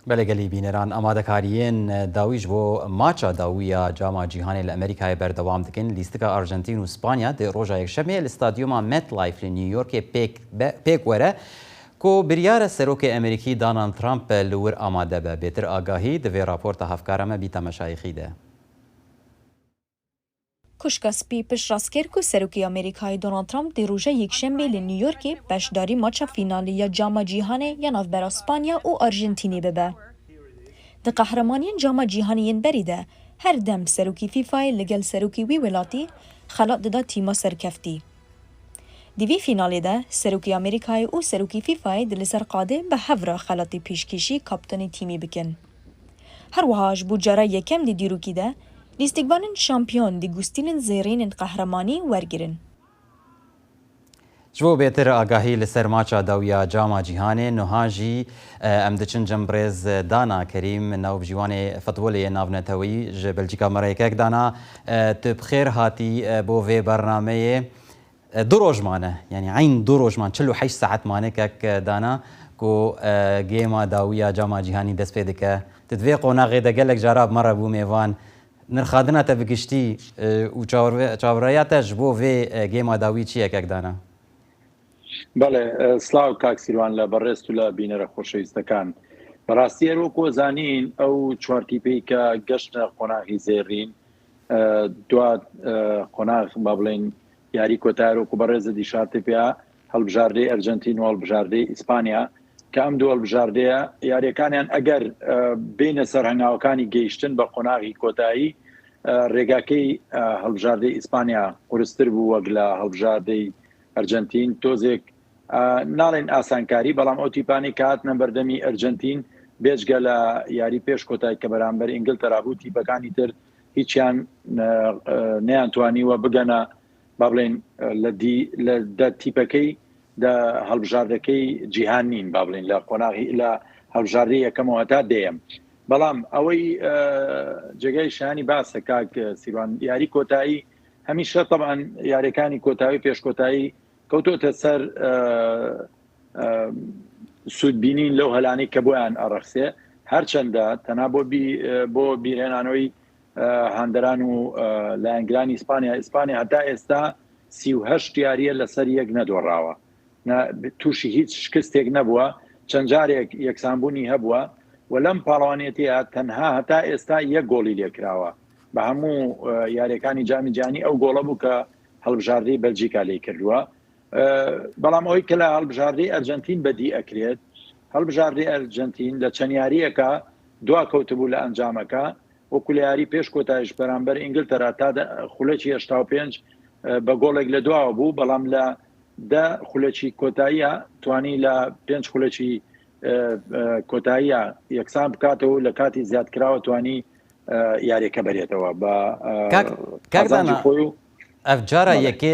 بەلێ گەلی بینەران ئامادەکارییێن داوی ji bo maça dawî ya Cama Cîhanê li Amerîkayê berdewam dikin. Lîstika Arjentîn û Spanya di roja Yekşemê li Stadyuma MetLife li New Yorkê pêk were ku biryar e Serokê Amerîkî Donald Trump li wir amade be. Bêtir agahî di vê raporta hevkara me Bîta Meşayixî de. Koşka Spî piştrast kir ku Serokê Amerîkayê Donald Trump dê roja Yekşembê li New Yorkê beşdarî maça fînalê ya Cama Cîhanê ya navbera Spanya û Arjentînê bibe. Di qehremaniyên Cama Cîhanê yên berî de her dem Serokê FIFAyê li gel Serokê wî welatî xelat dida tîma serkeftî. Di vî fînalê de Serokê Amerîkayê û Serokê FIFAyê dê li ser qadê bi hev re xelatê pêşkêşî kaptanê tîmê bikin. Her wiha ji bo cara yekem di dîrokî de lîstikvanên şampiyon di gustîlên zêrîn ên qehremanî wergirin. Ji bo bêtir agahî li ser maça dawiya Cama Cîhanê nuha jî em diçin cem birêz Dana Kerîm navbijîwanê futbolê yê navneteweyî ji Belçîka me re yekek dana. Tu bi xêr hatî bo vê bernameyê. Du roj mane, yanî eyn du roj man, 48 saet mane kek dana ku gêma dawiya Cama Cîhanî dest pê dike. Tu di vê qonaxê de gelek cara bi me re bû mêvan. Nirxandina te bi giştî û çavrêya te ji bo vê gêma dawî çi ye kek dana? Belê, silav kak Sîrwan li berêz tu li bînere xoşewîstekan. Bi rastî her wek zanîn ew çar tîpêyî ke geştine qonaxî zêrîn دوا قۆناغ با بڵێین یاری کۆتایە وەکو بەڕێزت ئیشارەتی پێ هەڵبژاردەی ئەرجەنتین و هەڵبژاردەی ئیسپانیا کە ئەم دوو هەڵبژاردەیە یاریەکانیان ئەگەر بینە سەر هەنگاوەکانی گەیشتن بە قۆناغی کۆتایی ڕێگاکەی هەڵبژاردەی ئیسپانیا قورستر بوو وەک لە هەڵبژاردەی ئەرجەنتین تۆزێک ناڵێن ئاسانکاری بەڵام ئەو تیپانی کە هاتنە بەردەمی ئەرجەنتین بێجگە لە یاری پێش کۆتای کە بەرامبەر ئینگلتەرا بوو تیپەکانی تر هیچیان نەیانتوانیوە بگەنە با بڵێن لە دی لە دە تیپەکەی دە هەڵبژاردەکەی جیهان نین با بڵێن لە قۆناغی لە هەڵبژاردەی یەکەمەوە هەتا دەیەم بەڵام ئەوەی جێگای شانی باسە کاک سیروان یاری کۆتایی هەمیشە طبعا یاریەکانی کۆتایی پێش کۆتایی کەوتۆتە سەر سوودبینین لەو هەلانەی کە بۆیان ئەڕەخسێ هەرچەندە تەنها بۆ بۆ بیرهێنانەوەی هاندەران و لایەنگرانی ئیسپانیا ئیسپانیا هەتا ئێستا 38 یاریە لەسەر یەک نەدۆڕاوە تووشی هیچ شکستێک نەبووە چەند جارێک یەکسانبوونی هەبووە و لەم پاڵەوانێتیە تەنها هەتا ئێستا یەک گۆڵی لێکراوە بە هەموو یاریەکانی جامی جیهانی ئەو گۆڵە بوو کە هەڵبژاردەی بەلجیکا لێی کردووە بەڵام ئەوەی کە لە هەڵبژاردەی ئەرجەنتین بەدی ئەکرێت هەڵبژاردەی ئەرجەنتین لە چەند یاریەکە دوا کەوتبوو لە ئەنجامەکە وەکو لە یاری پێش کۆتایش بەرامبەر ئینگلتەرا تا خولەکی 85 بە گۆڵێک لە دواوە بوو بەڵام لە دە خولەکی کۆتاییە توانی لە پێنج خولەکی کۆتاییە یەکسان بکاتەوە لە کاتی زیادکراوە توانی یاریەکە بەرێتەوە بە قازانجی خۆی و ئەڤ جارا یەکێ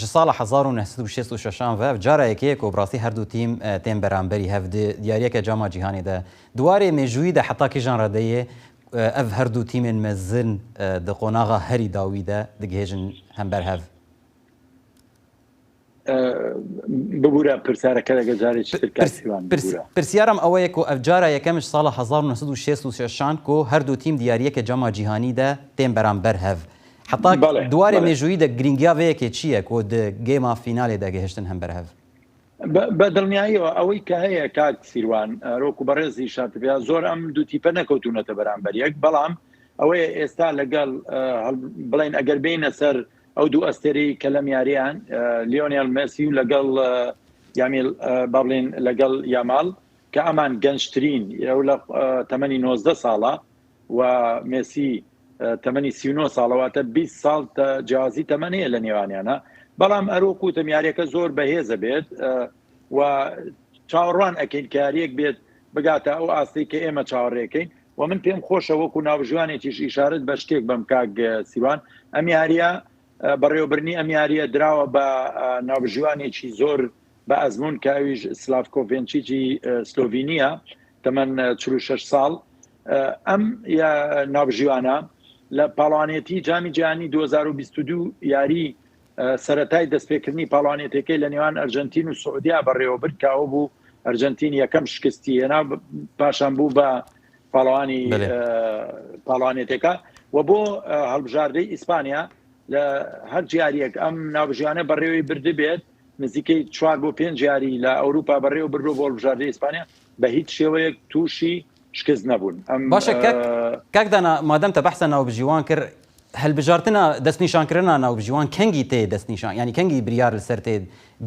ji sala 1966 an ve ev cara yekê ye ku bi rastî her du tîm tên beramberî hev di diyariyeke Cama Cîhanê de. Di warê mêjûyî de heta kîjan redeyê ev her du tîmên mezin di qonaxa herî dawî de digihêjin hember hev? ببورە پرسیارەکە لەگە جارێکی تر کاک سیروان ببورە. پرسیارم ئەوەیە ku ev cara yekem ji sala 1966 an ku her du tîm di yariyeke Cama Cîhanî de tên beramber hev. Heta di warê mêjûyî de girîngiya vê yekê çi ye ku di gêma fînalê de gihiştin hember hev? بە دڵنیاییەوە ئەوەی کە هەیە کاک سیروان هەروەکو بەڕێزی شاتبیا زۆر ئەم دوو تیپە نەکەوتونەتە بەرامبەر یەک بەڵام ئەوەیە ئێستا لەگەڵ بڵێن ئەگەر بینە سەر ئەو دوو ئەستێرەی کە لەم یاریان لیۆنێل مێسی و لەگەڵ یامیل با بڵێن لەگەڵ یامال کە ئەمان گەنجترین ئەو لە تەمەنی 19 ساڵە و مێسی تەمەنی 39 ساڵە واتە 20 ساڵ جیاوازی تەمەن هەیە لە نێوانیانە بەڵام ئەرۆک وتم یاریەکە زۆر بەهێزە بێت و چاوەڕوان ئەکەین کە یاریەک بێت بگاتە ئەو ئاستەی کە ئێمە چاوەڕێکەین و من پێم خۆشە وەکو ناوبژیوانێکیش ئیشارەت بە شتێک بەم کاک سیروان ئەم یاریە بەڕێوەبردنی ئەم یاریە دراوە بە ناوبژیوانێکی زۆر بە ئەزمون کە ئەویش سلاڤکۆ ڤێنچیچی سلۆڤینیە تەمەن 46 ساڵ ئەم ناوبژیوانە لە پاڵوانێتی جامی جیهانی 2022 یاری سەرەتای دەستپێکردنی پاڵوانێتەکەی لە نێوان ئەرجنتین و سعودیا بەڕێوەبرد کە ئەو بوو. ئەرجەنتین یەکەم شکستی هێنا پاشان بوو بە پاڵەوانی پاڵەوانێتەکە و بۆ هەڵبژاردەی ئیسپانیا لە هەر جاریەک ئەم ناوبژیانە بەڕێوەی بردبێت نزیکەی چوار بۆ پێنج یاری لە ئەوروپا بەڕێوە بردووە بۆ هەڵبژاردەی ئیسپانیا بە هیچ شێوەیەک تووشی شکست نەبوون. ئەم باشە کاک کاک دانا مادەم تە بەحسە ناوبژیوان کرد هەلبژارتنا دەستنیشانکردنا ناوبژیوان کەنگی تێ دەستنیشان یانی کەنگی بریار لەسەر تێ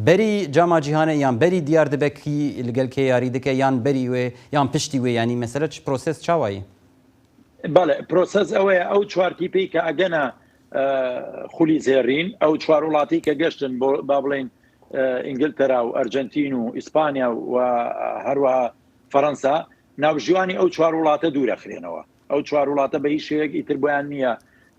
بەری جاما جیهانە یان بەری دیار دبە کی لەگەل کێ یاری دکە یان بەری وێ یان پشتی وێ یانی مەسەلە چ پرۆسێس چاوایی؟ بەڵێ پرۆسەس ئەوەیە ئەو چوار تیپەی کە ئەگەنە خولی زێڕین ئەو چوار وڵاتی کە گەشتن بۆ با بڵین ئینگلتەرا و ئەرجنتین و ئیسپانیا و هەروەها فەەنسا ناوبژیوانی ئەو چوار وڵاتە دوورەخرێنەوە ئەو چوار وڵاتە بە هیچ شێوەیەک ئیتر بۆیان نییە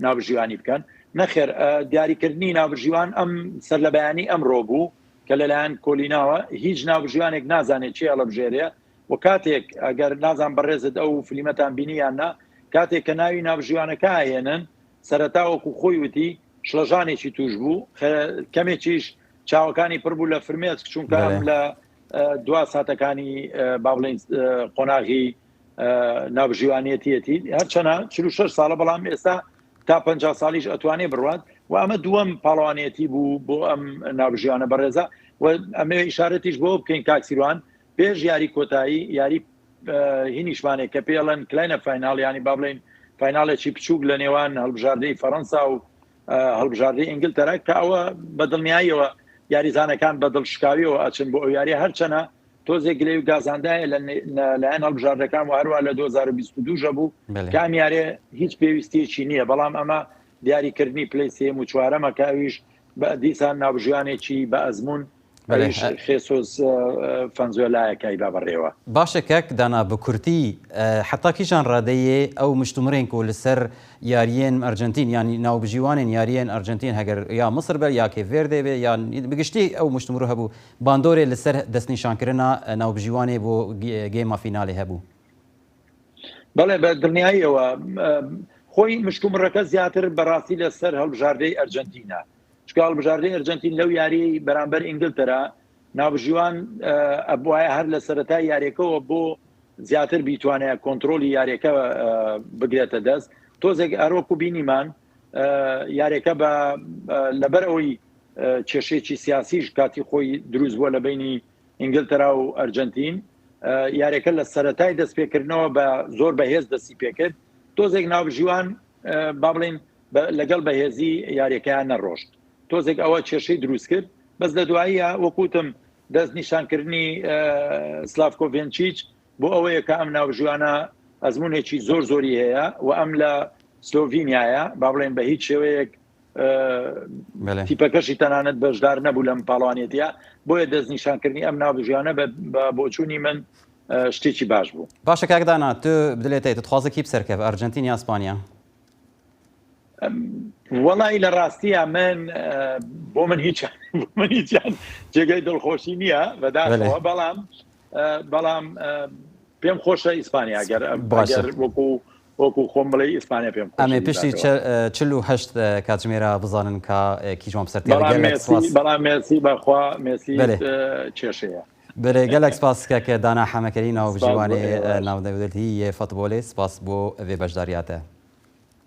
ناوبژیوانی بکەن نەخێر دیاریکردنی ناوبژیوان ئەم سەر لە بەیانی ئەمڕۆ بوو کە لەلایەن کۆلیناوە هیچ ناوبژیوانێک نازانێت چێ هەڵبژێرێ و کاتێک ئەگەر نازان بەڕێزت ئەو فلیمەتان بینی یان نا کاتێک کە ناوی ناوبژیوانەکە ئاهێنن سەرەتا وەکو خۆی وتی شڵەژانێکی توش بوو کەمێکیش چاوەکانی پڕ بوو لە فرمێسک چونکە ئەم لە دوا ساتەکانی با بڵێین قۆناغی ناوبژیوانیەتیەتی هەرچەنە 46 ساڵە بەڵام ئێستا تا 50 ساڵیش ئەتوانێ بڕات و ئەمە دووەم پاڵەوانێتی بوو بۆ ئەم ناوبژیوانە بەڕێزە و ئەمێ ئیشارەتیش بۆ بکەین کاک سیروان پێش یاری کۆتایی یاری هینیشمانێک کە پێڵەن kleine final ینی با بڵین فایناڵێکی بچووک لە نێوان هەڵبژاردەی فەەنسا و هەڵبژاردەی ئینگلتەرا کە ئەوە بە دڵنیاییەوە یاریزانەکان بە دڵشکاویەوە ئەچن بۆ ئەو یاریە هەرچەنە تۆزێک گلەی و گازاندایە لە لایەن هەڵبژاردەکان و هەروە لە 2022 ژە بوو کە ئەم یارێ هیچ پێویستیەکی نییە بەڵام ئەمە دیاریکردنی پلەی سێم و چوارەمە کە ئەویش بە دیسان ناوبژیوانێکی بە ئەزموون ئەویش خێسۆس فەنزوێلایە کە ئەیبا بەڕێوە. باشە کاک دانا بە کورتی حەتا کیژان ڕادەیێ ئەو مشتومڕێن کو لە سەر یاریێن ئەرجەنتین یان ناوبژیوانێن یاریێن ئەرجەنتین هەگەر یا مسر بێ یا کەیپ ڤێردێ بێ یان بە گشتی ئەو مشتومڕ هەبوو باندۆرێ لە سەر دەستنیشانکردنا ناوبژیوانێ بۆ گێما فینالێ هەبوو؟ بەڵێ بە دڵنیاییەوە خۆی مشتومڕەکە زیاتر بەڕاستی لە سەر هەڵبژاردەی ئەرجەنتینە چونکە هەڵبژاردەی ئەرجەنتین لەو یاریەی بەرامبەر ئینگلتەرا ناوبژیوان ئەبوایە هەر لە سەرەتای یاریەکەوە بۆ زیاتر بیتوانایە کۆنترۆلی یاریەکە بگرێتە دەست تۆزێک ئەرۆکو بینیمان یاریەکە بە لەبەر ئەوەی کێشێکی سیاسیش کاتی خۆی دروست بووە لە بینی ئینگلتەرا و ئەرجنتین یاریەکە لە سەتای دەستپێکردنەوە بە زۆر بەهێز دەستی پێکرد تۆزێک ناوبژیوان با بڵین لەگەڵ بەهێزی یاریەکەیان نەڕۆشت تۆزێک ئەوە کێشەی دروست کرد بەس لە دواییە وەکوتم دەست نیشانکردنی سلاڤکۆ ڤێنچیچ بۆ ئەوەیە کە ئەم ناوبژیوانە ئەزمونێکی زۆر زۆری هەیە و ئەم لە سلۆڤینیایە با بڵێن بە هیچ شێوەیەک تیپەکەشی تەنانەت بەشدار نەبوو لەم پاڵوانێتە بۆیە دەستنیشانکردنی ئەم ناوبژیانە بە بۆچوونی من شتێکی باش بوو. باشە کاک دانا تو بدلێ تێ تو دخوازی کی بسەرکەڤ ئەرجەنتین یا ئسپانیا؟ وەڵی لە ڕاستیە من بۆ من هیچ من هیچیان جێگەی دڵخۆشی نییە بەداخەوە بەڵام بەڵام پێم خۆشە ئیسپانیا گەر باشە وەکو وەکو خۆم بڵێ ئیسپانیا پێم ئەمێ پشتی 48 کاتژمێرە بزانن کە کیژوان بسەر بەڵام مێسی بەخوا مێسی کێشەیە بەرێ گەلەک سپاس کاک دانا حەمەکەری ناوبژیوانێ ناودەولەتی یێ فەتبۆلێ سپاس بۆ ڤێ بەشداریاتە.